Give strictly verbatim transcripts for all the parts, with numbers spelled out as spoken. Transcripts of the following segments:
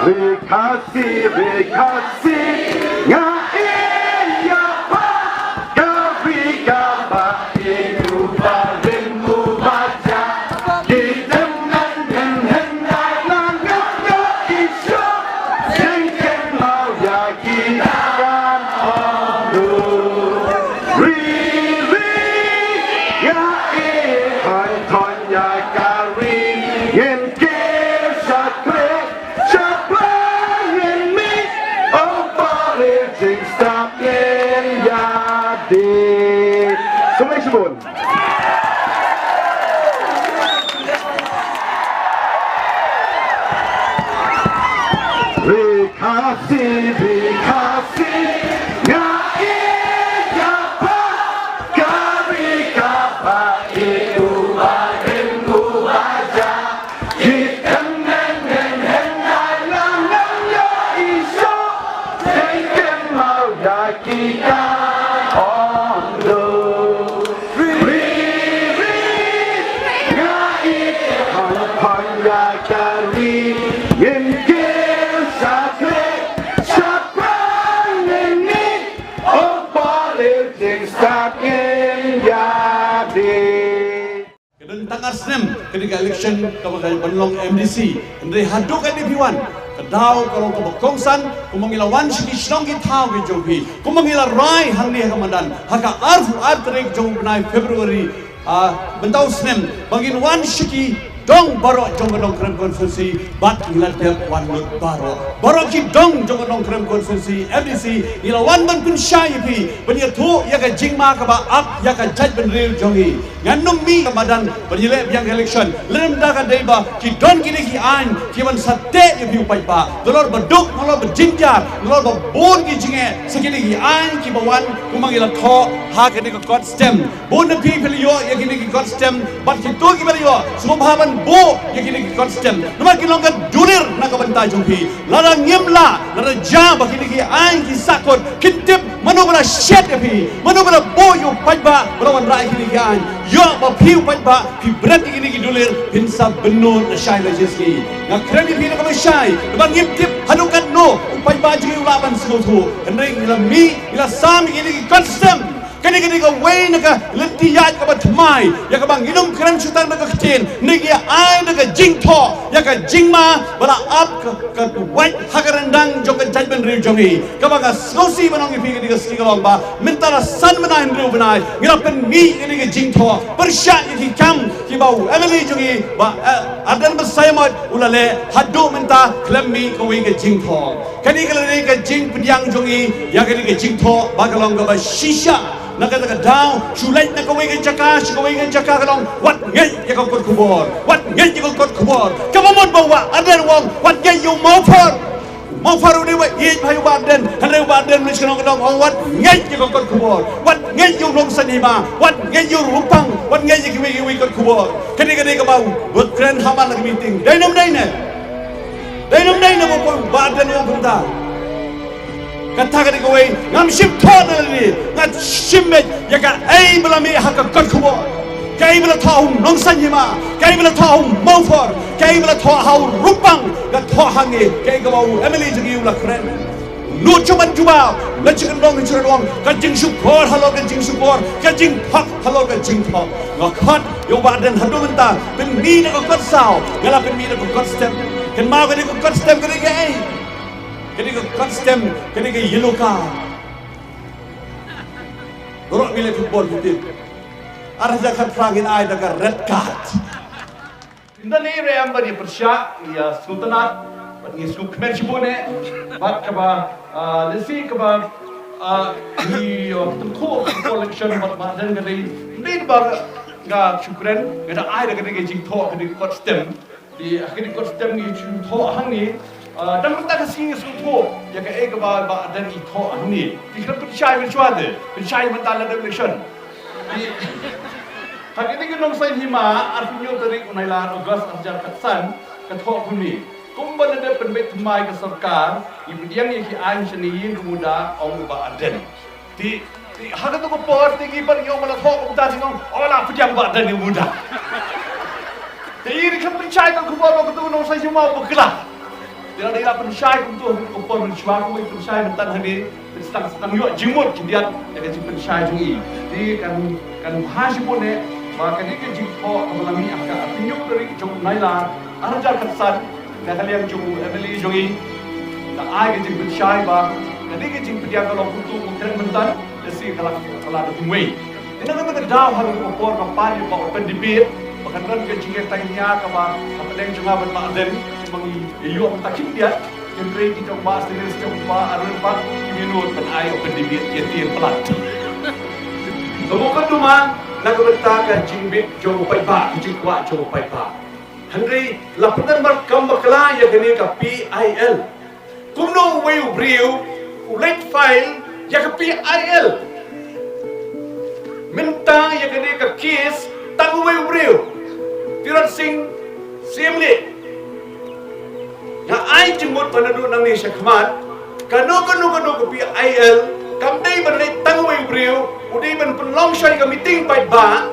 Ri Khasi, ri Khasi, nga ïa ba ka ri kaba ïeit u barim u bajah. Ki tymmen hynhyn dai na ngam ïoh i shuh. Jingkynmaw ïa ki kan ong du. Ri, ri, nga ïeit thon thon ïa ka ri. Ngin kiew shakri Sha pyrshah ngin mih, oh, pale jingstad ngin ïa dei. Khublei shibun. Ri Khasi, ri Khasi, nga ïeit ïa ba ka ri kaba ïeit u barim u bajah. Ka don tang ar snem ka dei ka election kaba ka ban long M D C. Hynrei haduh katne phi wan, ka daw ka long kaba kongsan, kumba ngi la wan sha ki shnong ki thaw ki jong phi, kumba ngi la rai hangne ha ka madan ha ka arphew ar tarik jong u bnai February, ah, mynta u snem, ba ngin wan sha ki dong baroh jong ka Nongkrem constituency, bad ngi la dep wan lut baroh. Baroh ki dong jong ka Nongkrem constituency, M D C, ngi la wan ban pynshai ïa phi, ban ïathuh ïa ka jingma kaba ap ïa ka jaitbynriew jong ngi. Ngan ym mih ka madan ban ïaleh biang ka election. Lada ka dei ba ki don kine ki aiñ kiban sa teh ïa phi u paidbah, nalor ba duk, nalor ba jynjar, nalor ba bun ki jingeh sa kine ki aiñ kiba wan kumba ngi la thoh ha kane ka kot stem. Bun na phi phi la ïoh ïa kine ki kot stem bad kito kiba la ïoh sngewbha ban buh ïa kine ki kot stem. Namar ki long ka dulir na ka bynta jong phi. Lada ngim lah, lada jia ba kine ki aiñ ki sahkut, kin tip mano ba la shet ïa phi, mano ba la buh ïa u paidbah ba la wanrah ïa kine ki aiñ. Ïoh ba phi u paidbah phi bret ïa kine ki dulir, phin sa bynnud lashai lashisngi. Nga kren ïa phi na kaba shai, namar ngim tip haduh katno u paidbah jong ngi u lah ban sngewthuh. Hynrei ngi la mih, ngi la sam ïa kine ki kot stem. Kane ka dei kawei na ka lynti ïaid kaba thymmai ïa kaba ngin ym kren shuh tang da ka ktien, hynrei ngi ai da ka jingthoh ïa ka jingma ba la ap ka, ka wait ha ka ryndang jong ka jaitbynriew jong ngi. Kaba nga sngewsih ban ong ïa phi kane ka sngi ka long ba mynta la san bnai hynriew bnai ngi la pynmih kane ka jingthoh pyrshah ïa ki kam kiba u M L A jong ngi Bah, eh, Ardent Basaiawmoit u la leh. Haduh mynta khlem mih kawei ka jingthoh. Kane ka la dei ka jingpdiang jong ngi ïa kane ka jingthoh ba ka long kaba shisha. Na kata ka daw, shu leit na kawei ka jaka sha kawei ka jaka ka long, wat ngeit ïa ka kot khubor, wat ngeit ïa ka kot khubor. Kaba mut ba u Bah Ardent u ong wat ngeit ïa u Mawphor. U Mawphor u dei uba ïeit bha ïa u Bah Ardent, hynrei u Bah Ardent u leit sha ka nongkyndong u ong wat ngeit ïa ka kot khubor, wat ngeit ïa u Nongsaiñ Hima, wat ngeit ïa u Rumpang, wat ngeit ïa kiwei kiwei kot khubor. Kane ka dei kaba u kren ha man la ka meeting. Dei ne ym dei ne? Dei ne ym dei ne ba u Bah Ardent u ong kumta? Kata ka dei kawei, ngam shym thoh na lade, nga shim beit ïa kaei ba la mih ha ka kot khubor. Kaei ba la thoh ha u Nongsaiñ Hima, kaei ba la thoh ha u Mawphor, kaei ba la thoh ha u Rumpang, ka thoh ha ngi, kaei kaba u M L A jong ngi u la kren. Lut sha ban jubab, leit sha kyndong sha kyndong, ka jingshukor halor ka jingshukor, ka jingthok halor ka jingthok. Nga khot ïa u Bah Ardent haduh mynta, pynmih na ka kot saw, nga la pynmih na ka kot stem. Kynmaw ka dei ka kot stem ka dei kaei? Ka dei ka kot stem, ka dei ka yellow card. Baroh phi leh football phi tip. Ar hajar khatphra ngin ai da ka red card. Ynda ngi ruh em ban ïa pyrshah, ïa sngewtynnat, bad ngi sngewkmen shibun eh, bad kaba, ah, lehse kaba, ah, ngi, ah, tyngkhuh football election bad Bah Ardent ka dei, ym dei ba nga shu kren, nga da ai da ka dei ka jingthoh ka dei ka kot stem. Te ha kane ka kot stem ngi shu thoh hangne, ah, dang mynta ka sngi ngi shu thoh ïa kaei kaba Bah Ardent i thoh hangne. Te khlem pynshai mynshuwa te, pynshai mynta lada election. Te ha kane ka Nongsaiñ Hima, arphew hynñiew tarik u Nailar August ar hajar khatsan, ka thoh kumne. Kumba la dep pynbeit thymmai ka sorkar, ngi pdiang ïa ki aiñ shane ïing ka muda, ong u Bah Ardent. Te, te, ha kato ka por, te ngi pat ngi ong ba la thoh kumta, te ngi ong, o, la pdiang Bah Ardent ïa u muda. Te i ri khlem pynshai ka khubor ba kato ka Nongsaiñ Hima u bakla. Te lada i la pynshai kumto ha ka por mynshuwa, kumba i pynshai mynta hangne, te sdang, sdang ïoh jingmut khyndiat ïa ka jingpynshai jong i. Te kan, kan bha shibun eh ba kane ka jingthoh kaba la mih ha ka arphew hynñiew tarik jong u Nailar ar hajar khatsan, na ka liang jong u M L A jong i, ka ai ka jingpynshai ba kane ka jingpdiang ka long kumto kumba kren mynta, lehse ka la, ka la da thymmai. Te na kata ka daw, ha kata ka por, ka paw ïa ka open debate, ba kan don ka jingïatainia kaba hapdeng jong nga bad Bah Ardent, ba ngi ïoh mynta khyndiat, hynrei ki jong Bah Ardent, ki jong Bah Ardent pat kim ïanod ban ai open debate, ki ïa tieng palat. Ka mut ka duma na ka bynta ka jingbit jong u paidbah, ka jingkwah jong u paidbah. Hynrei la pyndonkam bakla ïa kane ka P I L. Kumno uwei u briew u leit file ïa ka P I L? Mynta ïa kane ka case tang uwei u briew, Tirot Sing Syiemlieh. Nga ai jingmut ba naduh nangne sha khmat, kano kano kano ka P I L kam dei ban leit tang uwei u briew, u dei ban pynlong sha ka meeting paidbah.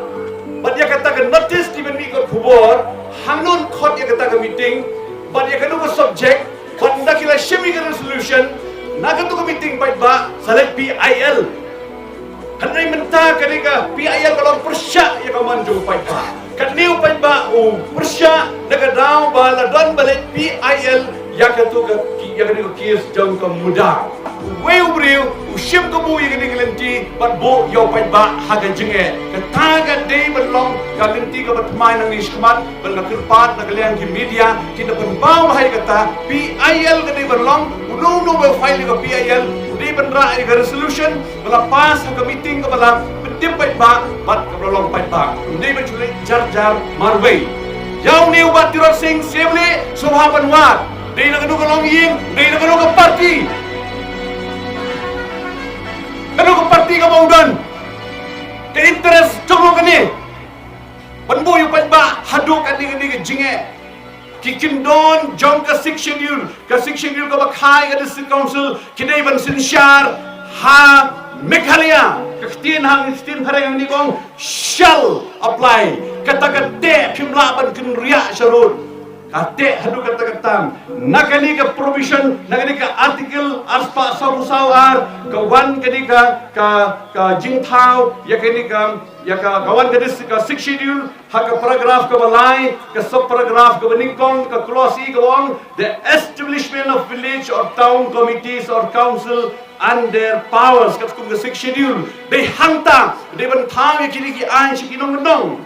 Bad ïa kata ka notice dei ban mih kot khubor, hangno khot ïa kata ka meeting, bad ïa kano ka subject, bad ynda ki la shim ïa ka resolution na kato ka meeting paidbah, sa leit P I L. Hynrei mynta kane ka P I L ka long pyrshah ïa ka mon jong u paidbah. Kane u paidbah u pyrshah na ka daw ba la don ba leit P I L ïa kato ka, ïa kane ka case jong ka MUDA. Uwei u briew u shim kabu ïa kane ka lynti bad buh ïa u paidbah ha ka jingeh. Kata ka dei ban long ka lynti kaba thymmai nangne shakhmat, bad nga kyrpad na ka liang ki media kin da pynpaw bha ïa kata. P I L ka dei ban long, uno uno ba file ïa ka P I L u dei ban rah ïa ka resolution ba la pass ha ka meeting kaba la pyntip paidbah bad kaba la long paidbah. Um dei ban shu leit jar jar marwei. Ïa une u Bah Tirot Sing Syiemlieh, sngewbha ban wad. Dei na kano ka longïing, dei na kano ka party, kano ka party kaba u don, ka interest jong u kane ban buh ïa u paidbah haduh kane, kane ka jingeh. Ki kyndon jong ka Sixth Schedule, ka Sixth Schedule kaba kha ïa ka District Council, ki dei ban synshar ha Meghalaya. Ka ktien hang, ktien phareng hangne ka ong shall apply. Kata ka teh phim lah ban kynriah sharud. Ka teh haduh katta katta. Na kane ka provision, na kane ka article arspah sawphew saw ar, ka wan kane ka, ka, ka jingthaw ïa kane ka, ïa ka, ka wan ka dis-, ka Sixth Schedule ha ka paragraph kaba lai, ka sub paragraph kaba nyngkong, ka clause E ka ong, the establishment of village or town committees or council and their powers, katkum ka Sixth Schedule. Dei hangta, dei ban thaw ïa kine ki aiñ sha ki nongkyndong.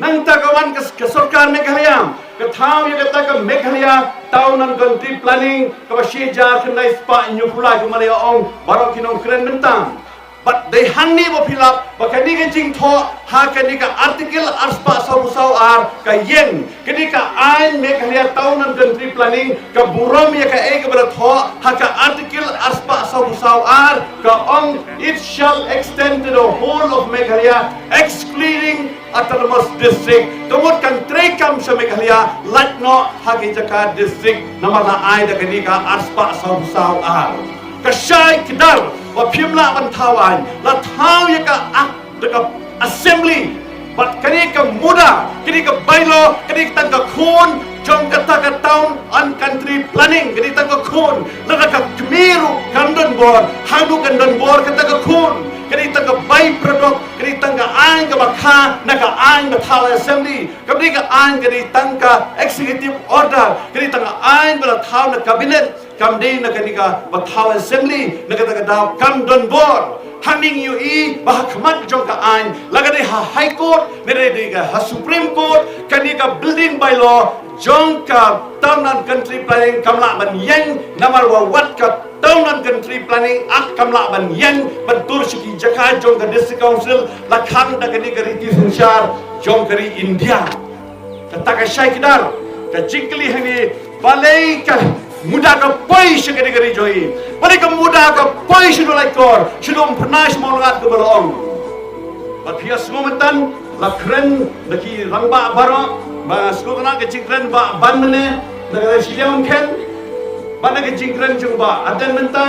Nangta ka wan ka, ka sorkar Meghalaya, ka thaw ïa kata ka Meghalaya Town and Country Planning, kaba shi hajar khyndai spah hynñiewphew lai, kumba la ong baroh ki nongkren mynta. Bad dei hangne ba phi lap ba kane ka jingthoh ha kane ka article arspah sawphew saw ar ka ïeng, kane ka aiñ Meghalaya Town and Country Planning ka burom ïa kaei kaba la thoh ha ka article arspah sawphew saw ar, ka ong, it shall extend to the whole of Meghalaya excluding autonomous district. Ka mut kan treikam sha Meghalaya, lait noh ha ki jaka district, namar la ai da kane ka arspah sawphew saw ar. Ka shai kdar ba phim lah ban thaw aiñ, la thaw ïa ka act da ka assembly. Bad kane ka MUDA, kane ka bylaw, kane ka tang ka khun jong kata ka town and country planning, kane ka tang ka khun. Lada ka kmie ruh kan don bor, haduh kan don bor kata ka khun. Kane ka tang ka byproduct, kane ka tang ka aiñ kaba kha na ka aiñ ba thaw assembly. Kane ka aiñ kane ka tang ka executive order, kane ka tang ka aiñ ba la thaw na cabinet. Kam dei na kane kaba thaw assembly, na kata ka daw kam don bor. Hangne ngi ïohi ba ha khmat jong ka aiñ, la ka dei ha High Court, ne dei, dei ka ha Supreme Court, kane ka building bylaw jong ka Town and Country Planning kam lah ban ïeng, namar ba wat ka Town and Country Planning Act kam lah ban ïeng ban tur sha ki jaka jong ka District Council, la khang da kane ka riti synshar jong ka ri India. Kata ka shai kdar, ka jingkylli hangne, balei ka MUDA ka poi sha kane ka ri jong ngi? Balei ka MUDA ka poi sha u Laitkor, sha u Umphyrnai, sha Mawlyngat kaba la ong? Bad phi ïa sngew mynta, la kren da ki rangbah baroh, ba sngewtynnat ka jingkren Bah Banmane, na ka shiliang Umkhen, bad na ka jingkren jong Bah Ardent mynta.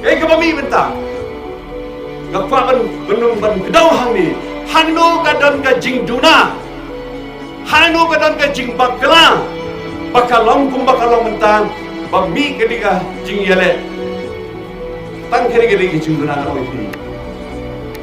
Kaei kaba mih mynta? Nga kwah ban, ban, ban kdew hangne. Hangno ka don ka jingduna? Hangno ka don ka jingbakla? Ba ka long kumba ka long mynta. Ba mih ka dei ka jingïaleh. Tang kane ka dei ka jingduna nga ong ïa phi.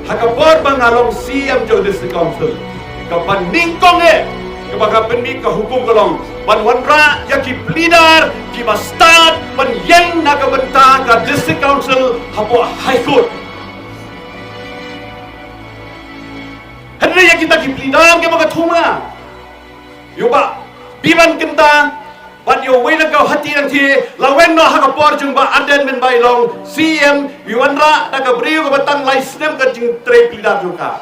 Ha ka por ba nga long C E M jong ka District Council, kaba nyngkong eh kaba nga pynmih ka hukum ka long ban wanrah ïa ki pleader kiba stad ban ïeng na ka bynta ka District Council hapoh High Court. Hynrei ïa kita ki pleader kiba nga thung nga, ïa u Bah Biban Kynta bad ïa uwei na Guwahati Nangthie, la weng noh ha ka por jong Bah Ardent mynba i long C E M, i wanrah da ka briew kaba tang lai snem ka jingtrei pleader jong ka.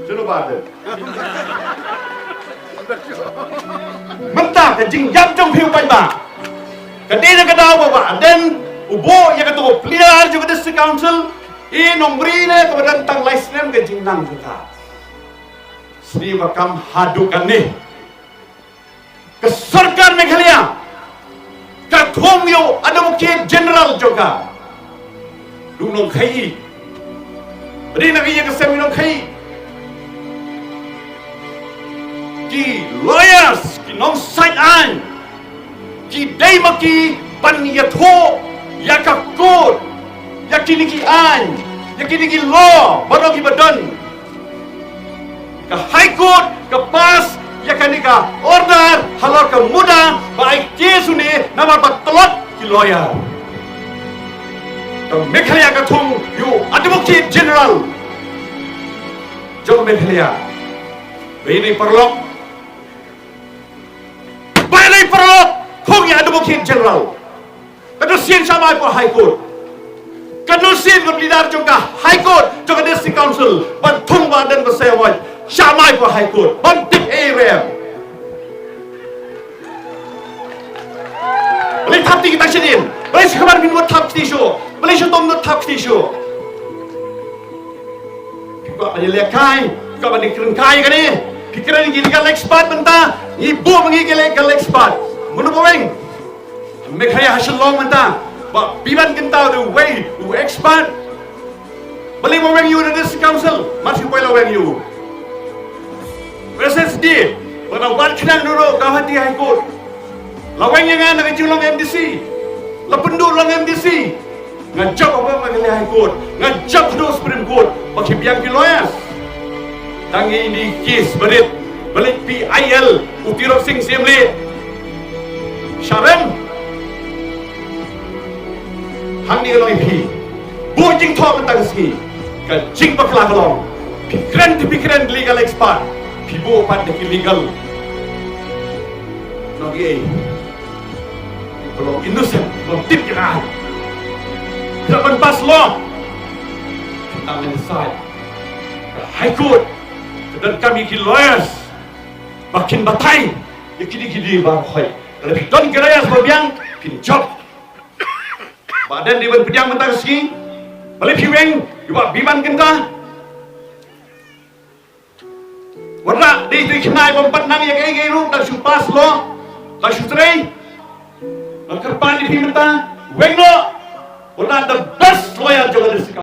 Sngewbha te. Mynta ka jingïap jong phi u paidbah ka dei na ka daw ba Bah Ardent u buh ïa kato ka pleader jong ka District Council, i nongmri ne kaba don tang lai snem ka jingnang jong ka. Sngewbha kam haduh kane. Ka sorkar Meghalaya ka thung ïa u Advocate General jong ka. Dei u nongkheiñ. Dei na ka ïing ka sem u nongkheiñ. Ki lawyers, ki nongsait aiñ, ki dei ma ki ban ïathuh ïa ka court, ïa kine ki aiñ, ïa kine ki law baroh kiba don. Ka High Court ka pass ïa kane ka order halor ka muda ba ai case une namar ba tlot ki lawyer. Ka Meghalaya ka thung ïa u Advocate General jong Meghalaya. Ba ine paralok, ba ine paralok, thung ïa u Advocate General. Ka dusien sha mai poi High Court. Ka dusien ka pleader jong ka High Court jong ka District Council ban thung ba don ba seh wai. Sha mai poi High Court ban tip ei rem. Balei thap ti kita shin in? Balei shi khabar bin wat thap ti shu? Balei shi tom wat thap ti shu? Phi kwah ban ïalehkai, phi kwah ban ïakren kai kane. Phi kren ki legal expert mynta, ngi buh ma ngi ki legal expert. Mano ba weng? Meghalaya ha Shillong mynta, Bah Biban Kynta u dei uwei u expert. Balei ba weng ïa u na District Council, mar shu poi la weng ïa u. U S S D, ba la wad khnang ruh Guwahati High Court. La weng ïa nga na ka jinglong M D C. La pynduh long M D C. Nga jop ha Meghalaya High Court, nga jop ha Supreme Court, ba ki biang ki lawyers. Tang ine i case ba rit, ba leit P I L, u Tirot Sing Syiemlieh. Sharem. Hangne ka long ïa phi. Buh jingthoh mynta ka sngi. Ka jingbakla ka long. Phi kren te phi kren legal expert. Phi buh pat da ki legal. Nongïalam. Ba long innocent, ba long tip ïa ka aiñ. Phi lah ban pass law. Phi lah ban decide. Ka High Court ka donkam ïa ki lawyers ba kin batai ïa kine kine baroh. Lada phi don ki lawyers ba biang, phin jop. Ba don dei ban pdiang mynta ka sngi. Balei phi weng ïa u Bah Biban Kynta? Wat la dei dei khnai bym pat nang ïa kaei kaei ruh, da shu pass law, da shu trei. Nga kyrpad ïa phi mynta, weng noh. Wat la the best lawyer jong ka District